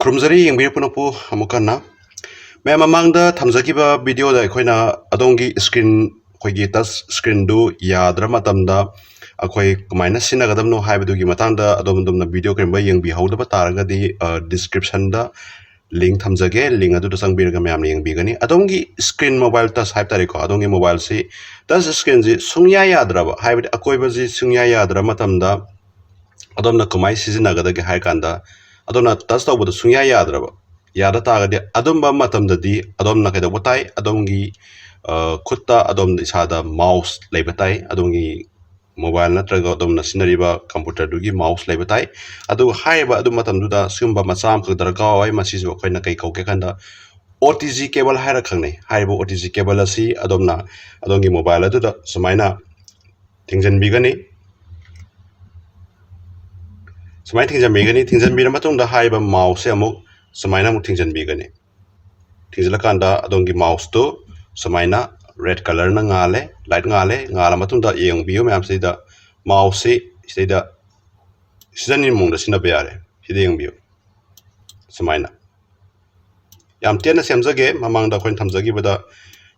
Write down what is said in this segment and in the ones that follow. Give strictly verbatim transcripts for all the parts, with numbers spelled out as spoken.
ꯈꯨꯔꯨꯝꯖꯔꯤ ꯌꯦꯡꯕꯤꯔꯤꯕ ꯄꯨꯝꯅꯃꯛꯄꯨ ꯑꯃꯨꯛ ꯍꯟꯅ꯫ ꯃꯌꯥꯝ ꯃꯃꯥꯡꯗ ꯊꯝꯖꯈꯤꯕ ꯚꯤꯗꯤꯑꯣꯗ ꯑꯩꯈꯣꯏꯅ ꯑꯗꯣꯝꯒꯤ ꯁ꯭ꯀ꯭ꯔꯤꯟ, ꯑꯩꯈꯣꯏꯒꯤ ꯇꯆ ꯁ꯭ꯀ꯭ꯔꯤꯟꯗꯨ ꯌꯥꯗ꯭ꯔ ꯃꯇꯝꯗ ꯑꯩꯈꯣꯏ ꯀꯃꯥꯏꯅ ꯁꯤꯖꯤꯟꯅꯒꯗꯕꯅꯣ ꯍꯥꯏꯕꯗꯨꯒꯤ ꯃꯇꯥꯡꯗ ꯑꯗꯣꯝ ꯑꯗꯣꯝꯅ ꯚꯤꯗꯤꯑꯣ ꯀꯔꯤꯒꯨꯝꯕ ꯌꯦꯡꯕꯤꯍꯧꯗꯕ ꯇꯥꯔꯒꯗꯤ, ꯑ, ꯗꯤꯁꯀ꯭ꯔꯤꯞꯁꯟꯗ ꯂꯤꯡ ꯊꯝꯖꯒꯦ, ꯂꯤꯡ ꯑꯗꯨꯗ ꯆꯪꯕꯤꯔꯒ ꯃꯌꯥꯝꯅ ꯌꯦꯡꯕꯤꯒꯅꯤ꯫ ꯑꯗꯣꯝꯒꯤ ꯁ꯭ꯀ꯭ꯔꯤꯟ ꯃꯣꯕꯥꯏꯜ ꯇꯆ ꯍꯥꯏꯕ ꯇꯥꯔꯦꯀꯣ, ꯑꯗꯣꯝꯒꯤ ꯃꯣꯕꯥꯏꯜꯁꯤ ꯇꯆ ꯁ꯭ꯀ꯭ꯔꯤꯟꯁꯤ ꯁꯨꯡꯌꯥ ꯌꯥꯗ꯭ꯔꯕ, ꯍꯥꯏꯕꯗꯤ ꯑꯀꯣꯏꯕꯁꯤ ꯁꯨꯡꯌꯥ ꯌꯥꯗ꯭ꯔ ꯃꯇꯝꯗ ꯑꯗꯣꯝꯅ ꯀꯃꯥꯏꯅ ꯁꯤꯖꯤꯟꯅꯒꯗꯒꯦ ꯍꯥꯏ ꯀꯥꯟꯗ, ꯑꯗꯣꯝꯅ ꯇꯆ ꯇꯧꯕꯗ ꯁꯨꯡꯌꯥ ꯌꯥꯗ꯭ꯔꯕ, ꯌꯥꯗ ꯇꯥꯔꯒꯗꯤ ꯑꯗꯨꯝꯕ ꯃꯇꯝꯗꯗꯤ ꯑꯗꯣꯝꯅ ꯀꯩꯗꯧꯕ ꯇꯥꯏ? ꯑꯗꯣꯝꯒꯤ, ꯑ, ꯈꯨꯠꯇ ꯑꯗꯣꯝꯗ ꯏꯁꯥꯗ ꯃꯥꯎꯁ ꯂꯩꯕ ꯇꯥꯏ, ꯑꯗꯣꯝꯒꯤ ꯃꯣꯕꯥꯏꯜ ꯅꯠꯇ꯭ꯔꯒ ꯑꯗꯣꯝꯅ ꯁꯤꯖꯤꯟꯅꯔꯤꯕ ꯀꯝꯄ꯭ꯌꯨꯇꯔꯗꯨꯒꯤ ꯃꯥꯎꯁ ꯂꯩꯕ ꯇꯥꯏ꯫ ꯑꯗꯨꯒ ꯍꯥꯏꯔꯤꯕ ꯑꯗꯨ ꯃꯇꯝꯗꯨꯗ ꯁꯤꯒꯨꯝꯕ ꯃꯆꯥ ꯑꯃꯈꯛ ꯗꯔꯀꯥꯔ ꯑꯣꯏ꯫ ꯃꯁꯤꯁꯨ ꯑꯩꯈꯣꯏꯅ ꯀꯩ ꯀꯧꯒꯦ ꯀꯥꯟꯗ ꯑꯣ ꯇꯤ ꯖꯤ ꯀꯦꯕꯜ ꯍꯥꯏꯔ ꯈꯪꯅꯩ꯫ ꯍꯥꯏꯔꯤꯕ ꯑꯣ ꯇꯤ ꯖꯤ ꯀꯦꯕꯜ ꯑꯁꯤ ꯑꯗꯣꯝꯅ ꯑꯗꯣꯝꯒꯤ ꯃꯣꯕꯥꯏꯜ ꯑꯗꯨꯗ ꯁꯨꯃꯥꯏꯅ ꯊꯤꯡꯖꯤꯟꯕꯤꯒꯅꯤ꯫ ꯁꯨꯃꯥꯏꯅ ꯊꯤꯡꯖꯤꯟꯕꯤꯒꯅꯤ꯫ ꯊꯤꯡꯖꯤꯟꯕꯤꯔ ꯃꯇꯨꯡꯗ ꯍꯥꯏꯔꯤꯕ ꯃꯥꯎꯁꯁꯦ ꯑꯃꯨꯛ ꯁꯨꯃꯥꯏꯅ ꯑꯃꯨꯛ ꯊꯤꯡꯖꯤꯟꯕꯤꯒꯅꯤ꯫ ꯊꯤꯡꯖꯤꯜꯂꯀꯥꯟꯗ ꯑꯗꯣꯝꯒꯤ ꯃꯥꯎꯁꯇꯨ ꯁꯨꯃꯥꯏꯅ ꯔꯦꯗ ꯀꯂꯔꯅ ꯉꯥꯜꯂꯦ, ꯂꯥꯏꯠ ꯉꯥꯜꯂꯦ꯫ ꯉꯥꯜꯂ ꯃꯇꯨꯡꯗ ꯌꯦꯡꯕꯤꯌꯨ ꯃꯌꯥꯝꯁꯤꯗ, ꯃꯥꯎꯁꯁꯤ ꯁꯤꯗꯩꯗ ꯁꯤꯖꯟꯅꯤꯡꯕ ꯃꯑꯣꯡꯗ ꯁꯤꯖꯤꯟꯅꯕ ꯌꯥꯔꯦ꯫ ꯁꯤꯗ ꯌꯦꯡꯕꯤꯌꯨ꯫ ꯁꯨꯃꯥꯏꯅ ꯌꯥꯝ ꯇꯦꯟꯅ ꯁꯦꯝꯖꯒꯦ꯫ ꯃꯃꯥꯡꯗ ꯑꯩꯈꯣꯏꯅ ꯊꯝꯖꯈꯤꯕꯗ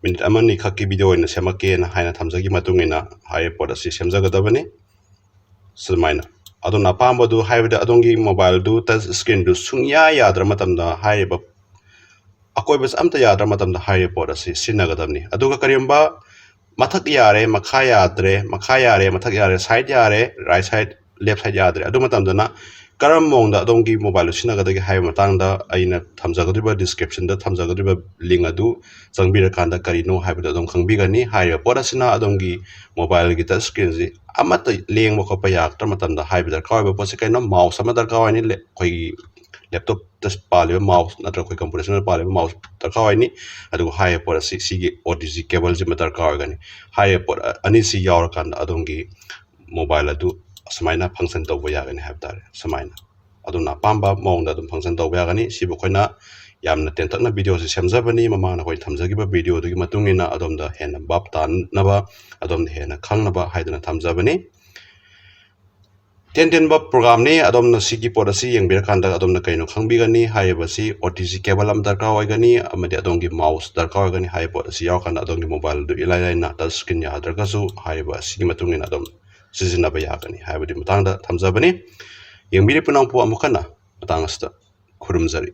ꯃꯤꯅꯤꯠ ꯑꯃ ꯑꯅꯤ ꯈꯛꯀꯤ ꯚꯤꯗꯤꯑꯣ ꯑꯣꯏꯅ ꯁꯦꯝꯃꯛꯀꯦꯅ ꯍꯥꯏꯅ ꯊꯝꯖꯈꯤꯕ ꯃꯇꯨꯡ ꯏꯟꯅ ꯍꯥꯏꯔꯤꯕ ꯄꯣꯠ ꯑꯁꯤ ꯁꯦꯝꯖꯒꯗꯕꯅꯤ꯫ ꯁꯨꯃꯥꯏꯅ ꯑꯗꯣꯝꯅ ꯑꯄꯥꯝꯕꯗꯨ, ꯍꯥꯏꯕꯗꯤ ꯑꯗꯣꯝꯒꯤ ꯃꯣꯕꯥꯏꯜꯗꯨ ꯇꯆ ꯁ꯭ꯀ꯭ꯔꯤꯟꯗꯨ ꯁꯨꯡꯌꯥ ꯌꯥꯗ꯭ꯔ ꯃꯇꯝꯗ ꯍꯥꯏꯔꯤꯕ ꯑꯀꯣꯏꯕꯁꯦ ꯑꯝꯇ ꯌꯥꯗ꯭ꯔ ꯃꯇꯝꯗ ꯍꯥꯏꯔꯤꯕ ꯄꯣꯠ ꯑꯁꯤ ꯁꯤꯖꯤꯟꯅꯒꯗꯕꯅꯤ꯫ ꯑꯗꯨꯒ ꯀꯔꯤꯒꯨꯝꯕ ꯃꯊꯛ ꯌꯥꯔꯦ, ꯃꯈꯥ ꯌꯥꯗ꯭ꯔꯦ, ꯃꯈꯥ ꯌꯥꯔꯦ, ꯃꯊꯛ ꯌꯥꯔꯦ, ꯁꯥꯏꯠ ꯌꯥꯔꯦ, ꯔꯥꯏꯠ ꯁꯥꯏꯠ, ꯂꯦꯐ ꯁꯥꯏꯠ ꯌꯥꯗ꯭ꯔꯦ, ꯑꯗꯨ ꯃꯇꯝꯗꯅ ꯀꯔꯝꯕ ꯃꯑꯣꯡꯗ ꯑꯗꯣꯝꯒꯤ ꯃꯣꯕꯥꯏꯜꯗꯨ ꯁꯤꯖꯤꯟꯅꯒꯗꯒꯦ ꯍꯥꯏꯕ ꯃꯇꯥꯡꯗ ꯑꯩꯅ ꯊꯝꯖꯒꯗꯧꯔꯤꯕ ꯗꯤꯁꯀ꯭ꯔꯤꯞꯁꯟꯗ ꯊꯝꯖꯒꯗꯧꯔꯤꯕ ꯂꯤꯡ ꯑꯗꯨ ꯆꯪꯕꯤꯔꯀꯥꯟꯗ ꯀꯔꯤꯅꯣ ꯍꯥꯏꯕꯗꯨ ꯑꯗꯨꯝ ꯈꯪꯕꯤꯒꯅꯤ꯫ ꯍꯥꯏꯔꯤꯕ ꯄꯣꯠ ꯑꯁꯤꯅ ꯑꯗꯣꯝꯒꯤ ꯃꯣꯕꯥꯏꯜꯒꯤ ꯇꯆ ꯁ꯭ꯀ꯭ꯔꯤꯟꯁꯤ ꯑꯃꯠꯇ ꯂꯦꯡꯕ ꯈꯣꯠꯄ ꯌꯥꯔꯛꯇ꯭ꯔ ꯃꯇꯝꯗ ꯍꯥꯏꯕ ꯗꯔꯀꯥꯔ ꯑꯣꯏꯕ ꯄꯣꯠꯁꯤ ꯀꯩꯅꯣ? ꯃꯥꯎꯁ ꯑꯃ ꯗꯔꯀꯥꯔ ꯑꯣꯏꯅꯤ꯫ ꯂꯦ-, ꯑꯩꯈꯣꯏꯒꯤ ꯂꯦꯞꯇꯣꯞꯇ ꯄꯥꯜꯂꯤꯕ ꯃꯥꯎꯁ ꯅꯠꯇ꯭ꯔꯒ ꯑꯩꯈꯣꯏ ꯀꯝꯄ꯭ꯌꯨꯇꯔꯁꯤꯅ ꯄꯥꯜꯂꯤꯕ ꯃꯥꯎꯁ ꯗꯔꯀꯥꯔ ꯑꯣꯏꯅꯤ꯫ ꯑꯗꯨꯒ ꯍꯥꯏꯔꯤꯕ ꯄꯣꯠ ꯑꯁꯤ ꯁꯤꯒꯤ ꯑꯣ ꯇꯤ ꯖꯤ ꯀꯦꯕꯜꯁꯤꯃ ꯗꯔꯀꯥꯔ ꯑꯣꯏꯒꯅꯤ꯫ ꯍꯥꯏꯔꯤꯕ ꯄꯣꯠ ꯑ-, ꯑꯅꯤꯁꯤ ꯌꯥꯎꯔꯀꯥꯟꯗ ꯑꯗꯣꯝꯒꯤ ꯃꯣꯕꯥꯏꯜ ꯑꯗꯨ ꯑꯁꯨꯃꯥꯏꯅ ꯐꯪꯁꯟ ꯇꯧꯕ ꯌꯥꯒꯅꯤ ꯍꯥꯏꯕ ꯇꯥꯔꯦ꯫ ꯁꯨꯃꯥꯏꯅ ꯑꯗꯣꯝꯅ ꯑꯄꯥꯝꯕ ꯃꯑꯣꯡꯗ ꯑꯗꯨꯝ ꯐꯪꯁꯟ ꯇꯧꯕ ꯌꯥꯒꯅꯤ꯫ ꯁꯤꯕꯨ ꯑꯩꯈꯣꯏꯅ ꯌꯥꯝꯅ ꯇꯦꯟꯇꯛꯅ ꯚꯤꯗꯤꯑꯣꯁꯤ ꯁꯦꯝꯖꯕꯅꯤ꯫ ꯃꯃꯥꯡꯗ ꯑꯩꯈꯣꯏ ꯊꯝꯖꯈꯤꯕ ꯚꯤꯗꯤꯑꯣꯗꯨꯒꯤ ꯃꯇꯨꯡ ꯏꯟꯅ ꯑꯗꯣꯝꯗ ꯍꯦꯟꯅ ꯚꯥꯞ ꯇꯥꯅꯕ, ꯑꯗꯣꯝꯗ ꯍꯦꯟꯅ ꯈꯪꯅꯕ ꯍꯥꯏꯗꯨꯅ ꯊꯝꯖꯕꯅꯤ꯫ ꯇꯦꯟ ꯇꯦꯟꯕ programꯅꯤ꯫ ꯑꯗꯣꯝꯅ ꯁꯤꯒꯤ ꯄꯣꯠ ꯑꯁꯤ ꯌꯦꯡꯕꯤꯔꯀꯥꯟꯗ ꯑꯗꯣꯝꯅ ꯀꯩꯅꯣ ꯈꯪꯕꯤꯒꯅꯤ꯫ ꯍꯥꯏꯔꯤꯕꯁꯤ OTG cable ꯑꯃ ꯗꯔꯀꯥꯔ ꯑꯣꯏꯒꯅꯤ ꯑꯃꯗꯤ ꯑꯗꯣꯝꯒꯤ mouse ꯗꯔꯀꯥꯔ ꯑꯣꯏꯒꯅꯤ꯫ ꯍꯥꯏꯔꯤꯕ ꯄꯣꯠ ꯑꯁꯤ ꯌꯥꯎꯔꯀꯥꯟꯗ ꯑꯗꯣꯝꯒꯤ mobileꯗꯨ ꯏꯂꯥꯏ ꯂꯥꯏꯅ touch screen ꯌꯥꯗ꯭ꯔꯒꯁꯨ ꯍꯥꯏꯔꯤꯕ ꯑꯁꯤꯒꯤ ꯃꯇꯨꯡ ꯏꯟꯅ ꯑꯗꯨꯝ ꯁꯤꯖꯤꯟꯅꯕ ꯌꯥꯒꯅꯤ ꯍꯥꯏꯕꯗꯨꯒꯤ ꯃꯇꯥꯡꯗ ꯊꯝꯖꯕꯅꯤ꯫ ꯌꯦꯡꯕꯤꯔꯤ ꯄꯨꯝꯅꯃꯛꯄꯨ ꯑꯃꯨꯛ ꯍꯟꯅ ꯃꯇꯥꯡ ꯑꯁꯤꯗ ꯈꯨꯔꯨꯝꯖꯔꯤ꯫